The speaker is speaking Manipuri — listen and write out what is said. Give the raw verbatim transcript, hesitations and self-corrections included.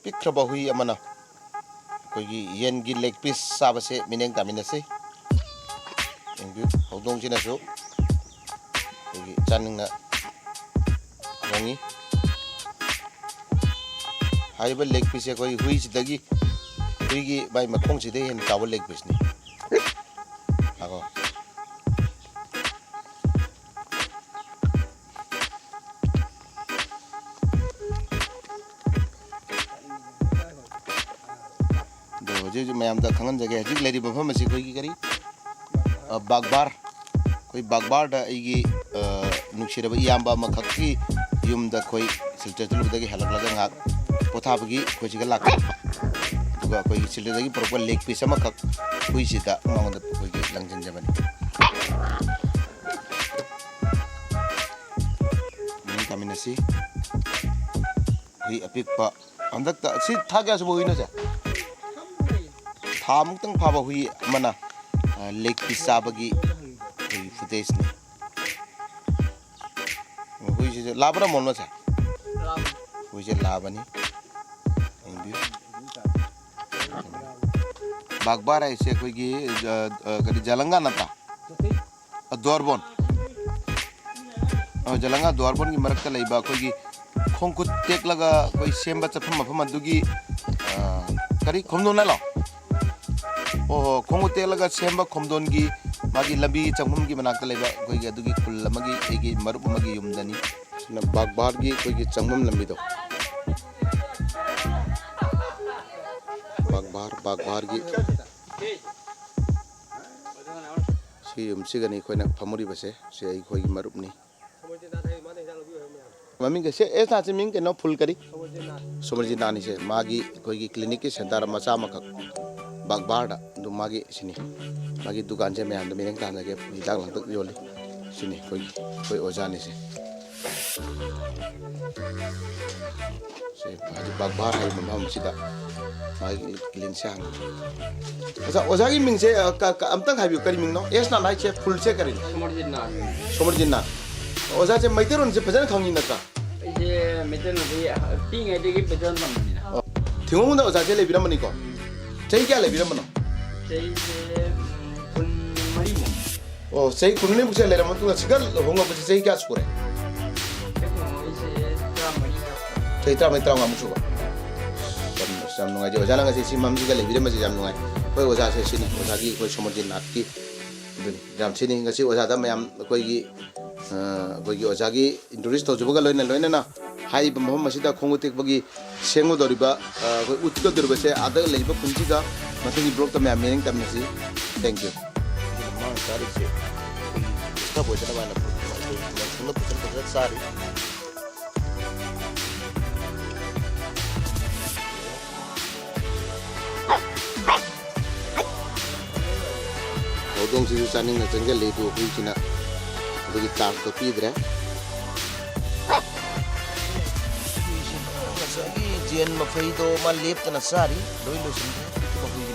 ꯄꯤꯛꯈ꯭ꯔꯕ ꯍꯨꯏ ꯑꯃꯅ ꯑꯩꯈꯣꯏꯒꯤ ꯌꯦꯟꯒꯤ leg piece ꯆꯥꯕꯁꯦ ꯃꯤꯠꯌꯦꯡ ꯇꯥꯃꯤꯟꯅꯁꯤ꯫ ꯌꯦꯡꯕꯤꯌꯨ, ꯍꯧꯗꯣꯡꯁꯤꯅꯁꯨ ꯑꯩꯈꯣꯏꯒꯤ ꯆꯥꯅꯤꯡꯅ ꯌꯦꯡꯉꯤ꯫ ꯍꯥꯏꯔꯤꯕ leg pieceꯁꯦ ꯑꯩꯈꯣꯏ ꯍꯨꯏꯁꯤꯗꯒꯤ, ꯍꯨꯏꯒꯤ ꯃꯥꯏ ꯃꯈꯣꯡꯁꯤꯗꯒꯤ ꯍꯦꯟꯅ ꯆꯥꯎꯕ leg pieceꯅꯤ꯫ ꯉꯥꯏꯈꯣ꯫ ꯑꯗꯣ ꯍꯧꯖꯤꯛ ꯍꯧꯖꯤꯛ ꯃꯌꯥꯝꯗ ꯈꯪꯍꯟꯖꯒꯦ, ꯍꯧꯖꯤꯛ ꯂꯩꯔꯤꯕ ꯃꯐꯝ ꯑꯁꯤ ꯑꯩꯈꯣꯏꯒꯤ ꯀꯔꯤ, ꯑ, ꯕꯥꯒꯕꯥꯔ, ꯑꯩꯈꯣꯏ ꯕꯥꯒꯕꯥꯔꯗ ꯑꯩꯒꯤ, ꯑ, ꯅꯨꯡꯁꯤꯔꯕ ꯏꯌꯥꯝꯕ ꯑꯃꯈꯛꯀꯤ ꯌꯨꯝꯗ ꯑꯩꯈꯣꯏ ꯁꯤꯜꯆꯔ ꯆꯠꯂꯨꯕꯗꯒꯤ ꯍꯜꯂꯛꯂꯒ ꯉꯥꯏꯍꯥꯛ ꯄꯣꯊꯥꯕꯒꯤ ꯑꯩꯈꯣꯏ ꯁꯤꯒ ꯂꯥꯛꯄ꯫ ꯑꯗꯨꯒ ꯑꯩꯈꯣꯏꯒꯤ ꯁꯤꯜꯆꯔꯗꯒꯤ ꯄꯨꯔꯛꯄ leg piece ꯑꯃꯈꯛ ꯍꯨꯏꯁꯤꯗ ꯃꯉꯣꯟꯗ ꯑꯩꯈꯣꯏꯒꯤ ꯂꯪꯁꯤꯟꯖꯕꯅꯤ꯫ ꯃꯤꯠꯌꯦꯡ ꯇꯥꯃꯤꯟꯅꯁꯤ꯫ ꯍꯨꯏ ꯑꯄꯤꯛꯄ꯫ ꯍꯟꯗꯛꯇ ꯁꯤ ꯊꯥ ꯀꯌꯥ ꯁꯨꯕ ꯍꯨꯏꯅꯣ ꯁꯦ? ꯊꯥ ꯃꯨꯛꯇꯪ ꯐꯥꯕ ꯍꯨꯏ ꯑꯃꯅ, ꯑ, leg piece ꯆꯥꯕꯒꯤ ꯑꯩꯈꯣꯏꯒꯤ footageꯅꯤ꯫ ꯍꯨꯏꯁꯤꯁꯨ ꯂꯥꯕꯔ ꯃꯣꯟꯂꯣ ꯁꯦ? ꯍꯨꯏꯁꯦ ꯂꯥꯕꯅꯤ꯫ ꯌꯦꯡꯕꯤꯌꯨ꯫ ꯕꯥꯒꯕꯥꯔ ꯍꯥꯏꯁꯦ ꯑꯩꯈꯣꯏꯒꯤ, ꯑ, ꯑ, ꯀꯔꯤ, ꯖꯂꯪꯒꯥ ꯅꯠꯇ꯭ꯔꯥ? ꯑ, ꯗ꯭ꯋꯥꯔꯕꯣꯟ꯫ ꯑ, ꯖꯂꯪꯒꯥ ꯗ꯭ꯋꯥꯔꯕꯣꯟꯒꯤ ꯃꯔꯛꯇ ꯂꯩꯕ ꯑꯩꯈꯣꯏꯒꯤ ꯈꯣꯡ ꯈꯨꯠ ꯇꯦꯛꯂꯒ ꯑꯩꯈꯣꯏ ꯁꯦꯝꯕ ꯆꯠꯐꯝ ꯃꯐꯝ ꯑꯗꯨꯒꯤ, ꯑ, ꯀꯔꯤ, ꯈꯣꯝꯗꯣꯟ ꯍꯥꯏꯂꯣ? ꯑꯣ, ꯈꯣꯡ ꯈꯨꯠ ꯇꯦꯛꯂꯒ ꯁꯦꯝꯕ ꯈꯣꯝꯗꯣꯟꯒꯤ ꯃꯥꯒꯤ ꯂꯝꯕꯤ ꯆꯪꯐꯝꯒꯤ ꯃꯅꯥꯛꯇ ꯂꯩꯕ ꯑꯩꯈꯣꯏꯒꯤ ꯑꯗꯨꯒꯤ ꯈꯨꯜ ꯑꯃꯒꯤ ꯑꯩꯒꯤ ꯃꯔꯨꯞ ꯑꯃꯒꯤ ꯌꯨꯝꯗꯅꯤ꯫ ꯁꯤꯅ ꯕꯥꯒꯕꯥꯔꯒꯤ ꯑꯩꯈꯣꯏꯒꯤ ꯆꯪꯐꯝ ꯂꯝꯕꯤꯗꯣ꯫ ꯕꯥꯒꯕꯥꯔ, ꯕꯥꯒꯕꯥꯔꯒꯤ ꯁꯤ ꯌꯨꯝꯁꯤꯒꯅꯤ ꯑꯩꯈꯣꯏꯅ ꯐꯝꯃꯨꯔꯤꯕꯁꯦ꯫ ꯁꯤ ꯑꯩꯈꯣꯏꯒꯤ ꯃꯔꯨꯞꯅꯤ꯫ ꯃꯃꯤꯡ ꯀꯩ-, ꯁꯦ, ꯑꯦꯁ ꯅꯥꯠꯁꯦ ꯃꯤꯡ ꯀꯩꯅꯣ? ꯐꯨꯜ ꯀꯔꯤ? ꯁꯣꯃꯔꯖꯤꯠꯅꯥꯅꯤꯁꯦ꯫ ꯃꯥꯒꯤ ꯑꯩꯈꯣꯏꯒꯤ clinicꯀꯤ centre ꯃꯆꯥ ꯑꯃꯈꯛ ꯕꯥꯒꯕꯥꯔꯗ, ꯑꯗꯨ ꯃꯥꯒꯤ ꯁꯤꯅꯤ꯫ ꯃꯥꯒꯤ ꯗꯨꯀꯥꯟꯁꯦ ꯃꯌꯥꯝꯗ ꯃꯤꯠꯌꯦꯡ ꯇꯥꯍꯟꯖꯒꯦ꯫ ꯍꯤꯗꯥꯛ ꯂꯥꯡꯊꯛ ꯌꯣꯜꯂꯤ꯫ ꯁꯤꯅꯤ ꯑꯩꯈꯣꯏꯒꯤ, ꯑꯩꯈꯣꯏ ꯑꯣꯖꯥꯅꯤꯁꯦ꯫ ꯁꯦ, ꯍꯧꯖꯤꯛ ꯕꯥꯒꯕꯥꯔ ꯍꯥꯏꯔꯤꯕ ꯃꯐꯝ ꯑꯁꯤꯗ ꯃꯥꯒꯤ clinicꯁꯦ ꯍꯥꯡꯉꯤ꯫ ꯑꯣꯖꯥ, ꯑꯣꯖꯥꯒꯤ ꯃꯤꯡꯁꯦ, ꯑ, ꯀ-, ꯀ-, ꯑꯝꯇꯪ ꯍꯥꯏꯕꯤꯌꯨ, ꯀꯔꯤ ꯃꯤꯡꯅꯣ? ꯑꯦꯁ ꯅꯥꯠ ꯍꯥꯏꯁꯦ ꯐꯨꯜꯁꯦ ꯀꯔꯤꯅꯣ? ꯁꯣꯃꯔꯖꯤꯠꯅꯥꯠ꯫ ꯁꯣꯃꯔꯖꯤꯠꯅꯥꯠ꯫ ꯑꯣꯖꯥꯁꯦ ꯃꯩꯇꯩꯂꯣꯟꯁꯦ ꯐꯖꯅ ꯈꯪꯉꯤ ꯅꯠꯇ꯭ꯔꯥ? ꯑꯩꯁꯦ ꯃꯩꯇꯩꯂꯣꯟꯁꯦ ꯄꯤꯛꯏꯉꯩꯗꯒꯤ ꯐꯖꯅ ꯇꯝꯕꯅꯤꯅ꯫ ꯑꯣ꯫ ꯊꯤꯡꯒꯣꯡꯕꯝꯗ ꯑꯣꯖꯥꯁꯦ ꯂꯩꯕꯤꯔꯝꯕꯅꯤꯀꯣ? ꯆꯍꯤ ꯀꯌꯥ ꯂꯩꯕꯤꯔꯝꯕꯅꯣ? ꯆꯍꯤꯁꯦ, ꯎꯝ, ꯀꯨꯟꯃꯔꯤꯃꯨꯛ꯫ ꯑꯣ, ꯆꯍꯤ ꯀꯨꯟꯃꯔꯤꯃꯨꯛꯁꯦ ꯂꯩꯔꯕ ꯃꯇꯨꯡꯗ ꯁꯤꯗ ꯂꯨꯍꯣꯡꯉꯛꯄꯁꯦ ꯆꯍꯤ ꯀꯌꯥ ꯁꯨꯔꯦ? ꯍꯦꯛ ꯂꯨꯍꯣꯡꯉꯛꯏꯁꯦ ꯇꯔꯥꯃꯔꯤ ꯍꯦꯜꯂꯛꯄ꯫ ꯆꯍꯤ ꯇꯔꯥꯃꯔꯤ, ꯇꯔꯥꯃꯉꯥꯃꯨꯛ ꯁꯨꯕ꯫ ꯌꯥꯝ, ꯌꯥꯝ ꯅꯨꯡꯉꯥꯏꯖꯩ꯫ ꯑꯣꯖꯥꯅ ꯉꯁꯤ ꯁꯤ ꯃꯝꯁꯤꯗ ꯂꯩꯕꯤꯔꯝꯕꯁꯦ ꯌꯥꯝ ꯅꯨꯡꯉꯥꯏ꯫ ꯑꯩꯈꯣꯏ ꯑꯣꯖꯥꯁꯦ ꯁꯤꯅꯤ, ꯑꯣꯖꯥꯒꯤ ꯑꯩꯈꯣꯏ ꯁꯣꯃꯣꯔꯖꯤꯠ ꯅꯥꯠꯀꯤ ꯑꯗꯨꯅꯤ, ꯌꯥꯝ ꯁꯤꯅꯤ꯫ ꯉꯁꯤ ꯑꯣꯖꯥꯗ ꯃꯌꯥꯝ ꯑꯩꯈꯣꯏꯒꯤ, ꯑ, ꯑꯩꯈꯣꯏꯒꯤ ꯑꯣꯖꯥꯒꯤ introduce ꯇꯧꯖꯕꯒ ꯂꯣꯏꯅ ꯂꯣꯏꯅꯅ ꯍꯥꯏꯔꯤꯕ ꯃꯐꯝ ꯑꯁꯤꯗ ꯈꯣꯡꯎꯞ ꯇꯦꯛꯄꯒꯤ ꯁꯦꯝꯒꯗꯧꯔꯤꯕ, ꯑ, ꯑꯩꯈꯣꯏ ꯎꯠꯀꯗꯧꯔꯤꯕꯁꯦ ꯑꯥꯗ ꯂꯩꯔꯤꯕ ꯈꯨꯟꯁꯤꯒ ꯃꯊꯪꯒꯤ vlogꯇ ꯃꯌꯥꯝ ꯃꯤꯠꯌꯦꯡ ꯇꯝꯅꯁꯤ꯫ Thank you꯫ ꯑꯗꯨꯅ ꯃꯥꯅ ꯆꯥꯔꯤꯁꯦ ꯑꯩꯈꯣꯏꯒꯤ disturb ꯑꯣꯏꯗꯅꯕ ꯍꯥꯏꯅ ꯃꯟꯁꯨꯟꯅ ꯐꯖꯅ ꯐꯖꯅ ꯆꯥꯔꯤ꯫ ꯍꯧꯗꯣꯡꯁꯤꯁꯨ ꯆꯥꯅꯤꯡꯅ ꯆꯪꯁꯤꯜꯂꯤ, ꯑꯗꯨ ꯍꯨꯏꯁꯤꯅ ꯑꯗꯨꯒꯤ ꯆꯥꯟꯁꯇꯣ ꯄꯤꯗ꯭ꯔꯦ꯫ ꯉꯁꯥꯏꯒꯤ ꯖꯦꯟ ꯃꯐꯩꯗꯣ ꯃꯥ ꯂꯦꯞꯇꯅ ꯆꯥꯔꯤ, ꯂꯣꯏ ꯂꯣꯏꯁꯤꯟꯈ꯭ꯔꯦ꯫ ꯃꯈꯣꯏꯒꯤ